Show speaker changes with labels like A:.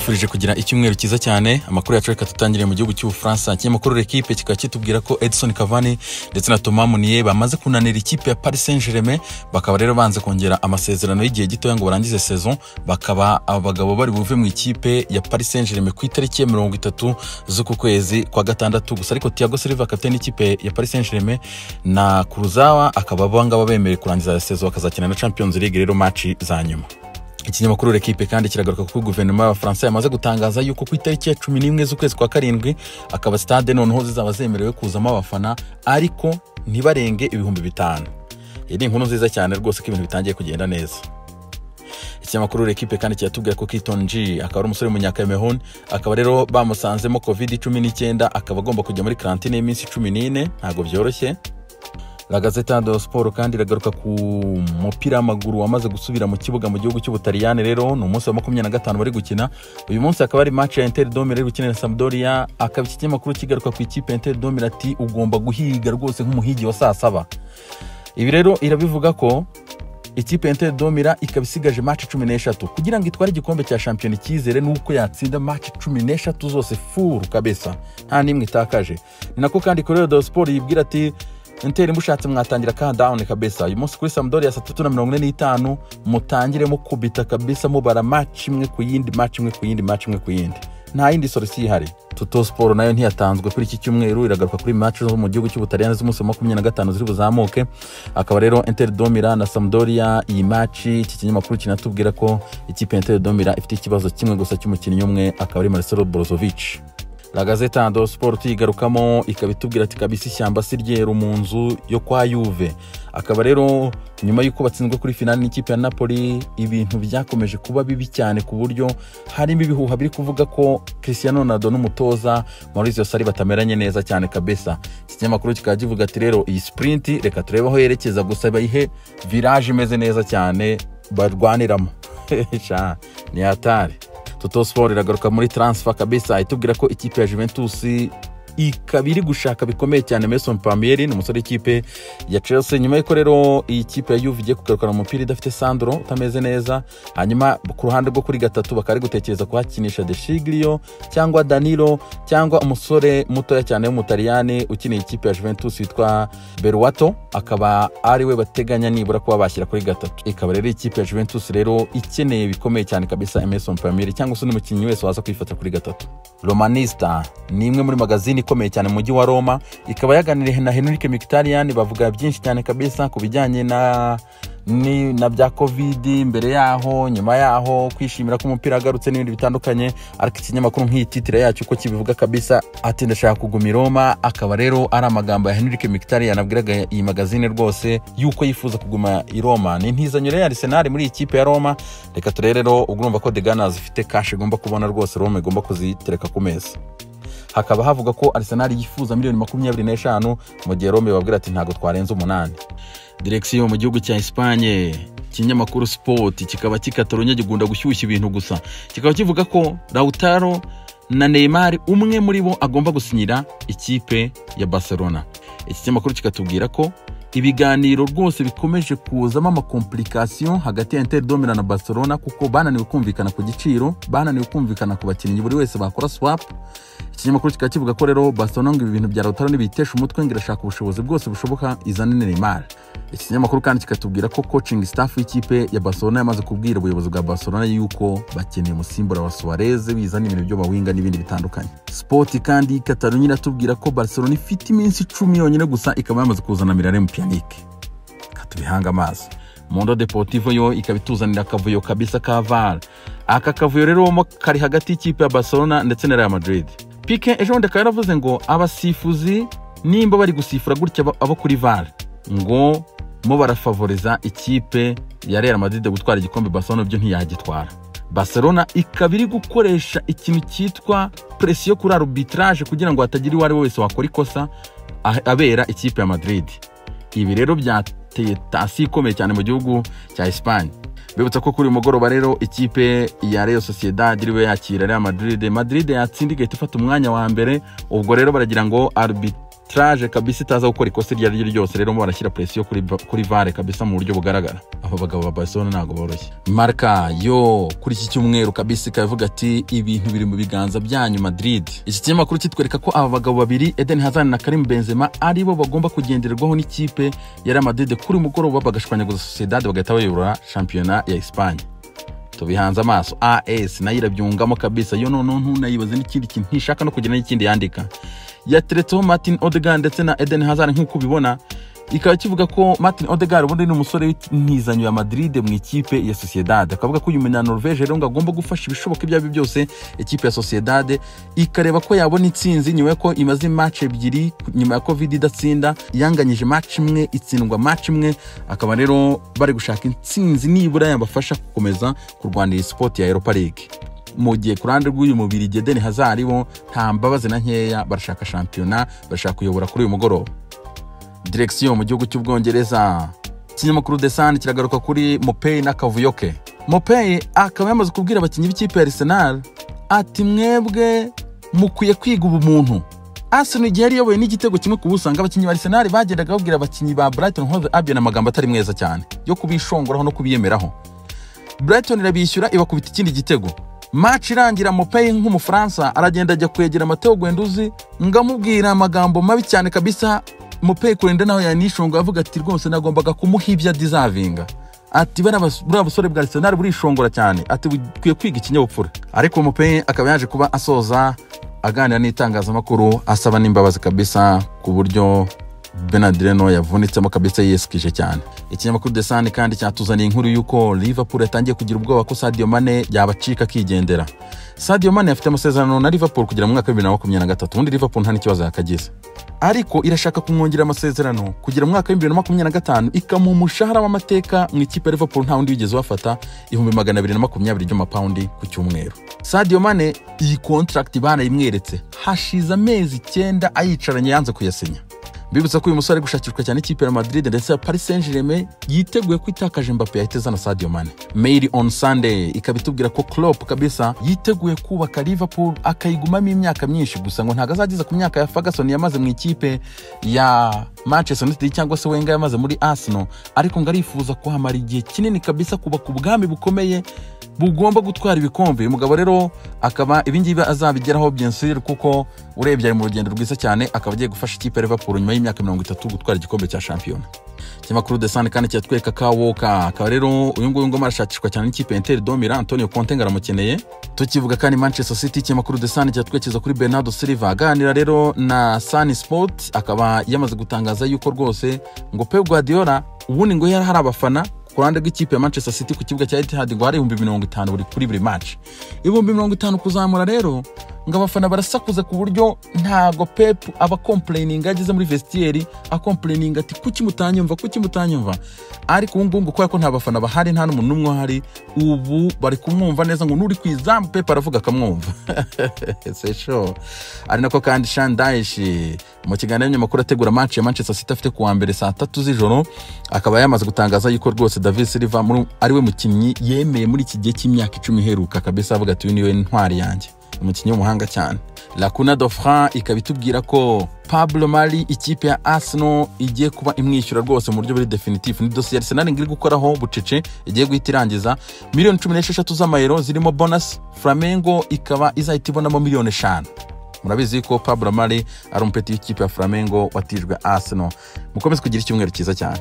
A: Mbifurije kugira icyumweru cyiza cyane. Amakuru yacu reka tutangire mu gihugu cy'Ubufaransa. Ikinyamakuru L'Equipe kikaba kitubwira ko Edison Cavani ndetse na Thomas Meunier bamaze kunanira ikipe ya Paris Saint-Germain, bakaba rero banze kongera amasezerano y'igihe gitoya ngo barangize saison. Bakaba abagabo bari buve mu ikipe ya Paris Saint-Germain ku itariki ya 30 z'uku kwezi kwa gatandatu gusa. Ariko Thiago Silva, kapiteni w'ikipe ya Paris Saint-Germain, na Kurzawa akaba abangaba bemerewe kurangiza saison bakazakina na Champions League rero match za nyuma. Ikinyamakuru L'Equipe kandi kiragaruka ko guverinoma y'Abafaransa yamaze gutangaza yuko ku itariki ya 11 z'ukwezi kwa karindwi akaba stade noneho zizaba zemerewe kuzamo abafana, ariko ntibarenge 5000. Iyi ni inkuru nziza cyane rwose ko ibintu bitangiye kugenda neza. Ikinyamakuru L'Equipe kandi kiratubwira ko Keaton G akaba ari umusore w'umunyakameruni, akaba rero bamusanzemo COVID-19, akaba agomba kujya muri karantine y'iminsi 14. Ntabwo byoroshye. La Gazzetta dello Sport kandi iragaruka ku mupira w'amaguru wamaze gusubira mu kibuga mu gihugu cy'Ubutaliyani. Rero ni umunsi wa 25 bari gukina. Uyu munsi akaba ari match ya Inter de Milan gukina na Sampdoria. Akaba iki kinyamakuru kigaruka ku ikipe ya Inter de Milan ati ugomba guhiga rwose nk'umuhigi wa saa saba. Ibi rero irabivuga ko ikipe ya Inter de Milan ikaba isigaje match 13 kugira ngo itware igikombe cya shampiyona. Icyizere nuko yatsinda match 13 zose full kabisa, nta n'imwe itakaje. Ni nako kandi Corriere dello Sport yibwira ati Inter mushatse mwatangira countdown kabisa. Uyu munsi kuri Sampdoria saa 3:45 mutangire mukubita kabisa, mubara match imwe ku yindi, match imwe ku yindi, match imwe ku yindi, nta yindi solution ihari. Tutto Sport nayo ntiyatanzwe kuri iki cyumweru, iragaruka kuri match zo mu gihugu cy'Ubutaliyani z'umunsi wa 25 ziri buzamuke. Akaba rero Inter de Milan na Sampdoria iyi match, iki kinyamakuru kinatubwira ko ikipe ya Inter de Milan ifite ikibazo kimwe gusa cy'umukinnyi umwe, akaba ari Marcelo Brozovic. La Gazzetta dello Sport igarukamo ikaba itubwira ati kabisa ishyamba si ryeru mu nzu yo kwa Juve. Akaba rero nyuma y'uko batsinzwe kuri finale n'ikipe ya Napoli, ibintu byakomeje kuba bibi cyane, ku buryo harimo ibihuha biri kuvuga ko Cristiano Ronaldo n'umutoza Maurizio Sarri batameranye neza cyane kabisa. Iki kinyamakuru kikaba kivuga ati rero iyi sprint reka turebe aho yerekeza, gusa bayihe virage imeze neza cyane barwaniramo. Ni hatari. Tutto Sport iragaruka muri transfer kabisa, itubwira ko ikipe ya Juventus ikaba iri gushaka bikomeye cyane Mason Palmieri, ni umusore w'ikipe ya Chelsea. Nyuma y'uko rero iyi kipe ya Juve igiye kugarukana umupira idafite Sandro utameze neza, hanyuma ku ruhande rwo kuri gatatu bakaba bari gutekereza kuhakinisha De Sciglio cyangwa Danilo cyangwa umusore mutoya cyane w'Umutaliyani ukiniye ikipe ya Juventus witwa Beruato, akaba ari we bateganya nibura kuba bashyira kuri gatatu. Ikaba rero ikipe ya Juventus rero ikeneye bikomeye cyane kabisa Emerson Palmieri cyangwa se undi mukinnyi wese waza kwifata kuri gatatu. Romanista ni imwe muri magazini ikomeye cyane mu mujyi wa Roma, ikaba yaganiriye na Henrikh Mkhitaryan, bavuga byinshi cyane kabisa ku bijyanye na ni na bya Covid, mbere yaho, nyuma yaho, kwishimira ko umupira agarutse n'ibindi bitandukanye. Ariko ikinyamakuru nk'iyi titire yacyo uko kibivuga kabisa ati ndashaka kuguma i Roma. Akaba rero ari amagambo ya Henrikh Mkhitaryan abwiraga iyi magazine rwose yuko yifuza kuguma i Roma. Ni intizanyo ya Arsenal muri iyi kipe ya Roma. Reka turere rero, urumva ko The Gunners ifite cash igomba kubona rwose, Roma igomba kuzitereka ku meza. Hakaba havuga ko Arsenal yifuza miliyoni 25, mu gihe Roma babwira ati ntago twarenza 8. Direction mu gihugu cya Espagne, ikinyamakuru Sport kikaba kikatarunya gigunda gushyushya ibintu gusa, kikaba kivuga ko Lautaro na Neymar umwe muri bo agomba gusinyira ikipe ya Barcelona. Iki kinyamakuru kikatubwira ko ibiganiro rwose bikomeje kuzamo amakomplication hagati ya Inter de Milan na Barcelona, kuko bananiwe kumvikana ku giciro, bananiwe kumvikana ku bakinnyi buri wese bakora swap. Ikinyamakuru kikaba kivuga ko rero Barcelona ngo ibi bintu bya Lautaro nibitesha umutwe, ngo irashaka ubushobozi bwose bushoboka izane Neymar. Iki kinyamakuru kandi kikatubwira ko coaching staff y'ikipe ya Barcelona yamaze kubwira ubuyobozi bwa Barcelona yuko bakeneye umusimbura wa Suarez, bizana ibintu byo bawinga n'ibindi bitandukanye. Sport kandi Catalunya iratubwira ko Barcelona ifite iminsi 10 yonyine gusa ikaba yamaze kuzana Miralem Pjanic. Katubihanga amaso. Mundo Deportivo yo ikaba ituzanira akavuyo kabisa ka VAR. Aka kavuyo rero kari hagati y'ikipe ya Barcelona ndetse na Real Madrid. Pique ejo bundi akaba yaravuze ngo abasifuzi nimba bari gusifura gutya abo kuri VAR ngo mo barafavoriza ikipe ya Real Madrid gutwara igikombe, Barcelona byo ntiyagitwara. Barcelona ikaba iri gukoresha ikintu cyitwa pression kuri arbitrage kugira ngo hatagira uwo ari we wese wakora ikosa abera ikipe ya Madrid. Ibi rero byateye tasi ikomeye cyane mu gihugu cya Espagne. Bibutsa ko kuri uyu mugoroba rero ikipe ya Real Sociedad iriwe yakira Real Madrid. Madrid yatsinda igahita ifata umwanya wa mbere, ubwo rero baragira ngo arbitrage kabisa itaza gukora ikosa iryo ari ryo ryose. Rero mo barashyira pression kuri VAR kabisa mu buryo bugaragara. Abo bagabo ba Barcelona ntabwo boroshye. Marca yo kuri iki cyumweru kabisa ikavuga ati ibintu biri mu biganza byanyu Madrid. Iki kinyamakuru kitwereka ko aba bagabo babiri Eden Hazard na Karim Benzema aribo bagomba kugendererwaho n'ikipe ya Real Madrid kuri mugoroba, bagashwanyaguza Sociedad bagahita bayobora shampiyona ya Espagne. Tubihanze amaso. AS nayo irabyungamo kabisa, yo noneho ntunayibaze n'ikindi kintu, ntishaka no kugira n'ikindi yandika. Yateretseho Martin Odegaard ndetse na Eden Hazard nk'uko ubibona, ikaba kivuga ko Martin Odegaard ubundi ni umusore w'intizanyo ya Madrid mu ikipe ya Sociedad. Akavuga ko uyu munya Norvège rero ngo agomba gufasha ibishoboka ibyo aribyo byose ikipe ya Sociedad ikareba ko yabona intsinzi, nyuma ko imaze match 2 nyuma ya Covid idatsinda, yanganyije match imwe itsindwa match imwe, akaba rero bari gushaka intsinzi nibura yabafasha gukomeza kurwanira sport ya Europa League. Mu gihe ku ruhande rw'uyu mubiri Eden Hazard bo nta mbabazi na nkeya, barashaka shampiyona, barashaka kuyobora kuri uyu mugoroba. Direction mu gihugu cy'Ubwongereza, ikinyamakuru The Sun kiragaruka kuri Mopey n'akavuyo ke. Mopey akaba yamaze kubwira abakinnyi b'ikipe ya Arsenal ati mwebwe mukwiye kwiga ubumuntu. Arsenal igihe yari iyoboye n'igitego 1-0, abakinnyi ba Arsenal bagendaga babwira abakinnyi ba Brighton Hove Albion amagambo atari meza cyane yo kubishongoraho no kubiyemeraho. Brighton irabishyura ibakubita ikindi gitego. Match irangira Mopey nk'Umufaransa aragenda ajya kwegera Matteo Guendouzi ngamubwira amagambo mabi cyane kabisa. Mopey kurenda naho yanishonga avuga ati rwose nagombaga kumuha ibyo deservinga, ati buriya busore bwa Arsenal burishongora cyane, ati bukwiye kwiga ikinyabupfura. Ariko Mopey akaba yaje kuba asoza aganira n'itangazamakuru asaba n'imbabazi kabisa ku buryo Bernard Leno yavunitsemo kabisa, yiyeskije cyane. Ikinyamakuru The Sun kandi cyatuzaniye inkuru y'uko Liverpool yatangiye kugira ubwoba ko Sadio Mane yabacika akigendera. Sadio Mane afite amasezerano na Liverpool kugera mu mwaka wa 2023, ubundi Liverpool nta n'ikibazo yakagize, ariko irashaka kumwongera amasezerano kugera mu mwaka wa 2025, ikamuha umushahara w'amateka mu ikipe ya Liverpool nta wundi wigeze wafata, 220,000 by'amapawundi ku cyumweru. Sadio Mane iyi contract barayimweretse hashize amezi 9 ayicaranye, yanze kuyasinya. Bibutsa ko uyu musore ari gushakishwa cyane ikipe ya Madrid ndetse ya Paris Saint-Germain yiteguye kwitakaje Mbappe yahita azana Sadio Mane. Mail on Sunday ikaba itubwira ko Klopp kabisa yiteguye kubaka Liverpool akayigumamo imyaka myinshi, gusa ngo ntago azageza ku myaka ya Ferguson yamaze mu ikipe ya Manchester United cyangwa se Wenger yamaze muri Arsenal, ariko ngo arifuza kuhamara igihe kinini kabisa, kubaka ubwami bukomeye bugomba gutwara ibikombe. Uyu mugabo rero akaba ibingibi azabigeraho bien sûr, kuko urebye ari mu rugendo rwiza cyane, akaba agiye gufasha ikipe ya Liverpool nyuma y'imyaka 30 gutwara igikombe cya shampiyona. Ikinyamakuru The Sun kandi kiratwereka ka Walker, akaba rero uyu nguyu ngo arashakishwa cyane n'ikipe ya Inter de Milan, Antonio Conte ngo aramukeneye. Tukivuga kandi Manchester City, ikinyamakuru The Sun kiratwerekeza kuri Bernardo Silva aganira rero na Sun Sport, akaba yamaze gutangaza yuko rwose ngo Pep Guardiola ubundi ngo yari hari abafana ku ruhande rw'ikipe ya Manchester City ku kibuga cya Etihad ngo hari 50,000 buri kuri buri match, 50,000 kuzamura. Rero ngo abafana barasakuza ku buryo ntago Pep aba complaining ageze muri vestiaire acomplaining ati kuki mutanyumva, kuki mutanyumva. Ariko ubu ngubu kubera ko nta bafana bahari, nta n'umuntu n'umwe uhari, ubu bari kumwumva neza, ngo nuri ku izamu Pep aravuga akamwumva. C'est chaud. Ari nako kandi Sean Dyche mu kiganiro n'abanyamakuru ategura match ya Manchester City afite kuwa mbere saa 3 z'ijoro, akaba yamaze gutangaza yuko rwose David Silva ari we mukinnyi yemeye muri iki gihe cy'imyaka 10 iheruka kabisa, avuga ati uyu niwe ntwari yanjye, umukinnyi w'umuhanga cyane. La Cuna d'Ofran ikaba itubwira ko Pablo Mari ikipe ya Arsenal igiye kuba imwishyura rwose mu buryo buri definitive. Ni dosiye Arsenal iri gukoraho bucece, igiye guhita irangiza miliyoni 16 z'amayero zirimo bonus, Flamengo ikaba izahita ibonamo miliyoni 5. Murabizi ko Pablo Mari ari umupeti w'ikipe ya Flamengo watijwe Arsenal. Mukomeze kugira icyumweru cyiza cyane.